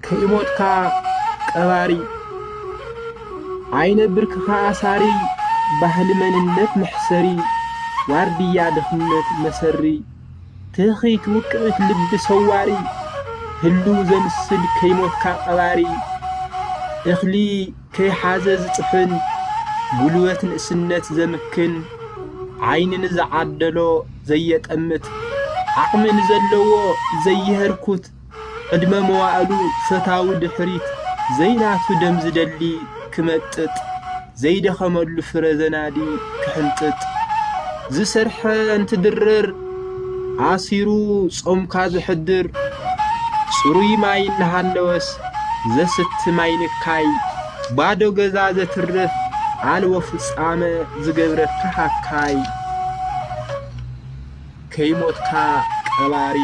ከይሞትካ ቀባሪ፣ ዓይነ ብርክኻ ኣሳሪ፣ ባህሊ መንነት መሕሰሪ፣ ዋርድያ ድኽነት መሰሪ፣ ትኺት ውቅዕት ልቢ ሰዋሪ፣ ህልው ዘምስል ከይሞትካ ቀባሪ፣ እኽሊ ከይሓዘ ዝጥሕን፣ ጉልበት ንእስነት ዘምክን፣ ዓይኒ ንዝዓደሎ ዘየጠምት፣ ዓቕሚ ንዘለዎ ዘይህርኩት፣ ዕድመ መዋእሉ ፈታዊ ድሕሪት ዘይናቱ ደም ዝደሊ ክመጥጥ፣ ዘይደኸመሉ ፍረ ዘናዲ ክሕንጥጥ፣ ዝሰርሐ እንትድርር ኣሲሩ ጾምካ ዘሕድር፣ ጽሩይ ማይ እናሃለወስ ዘስቲ ማይ ንካይ፣ ባዶ ገዛ ዘትርፍ ኣልቦ ፍጻመ ዝገብረካ ሃካይ፣ ከይሞትካ ቀባሪ።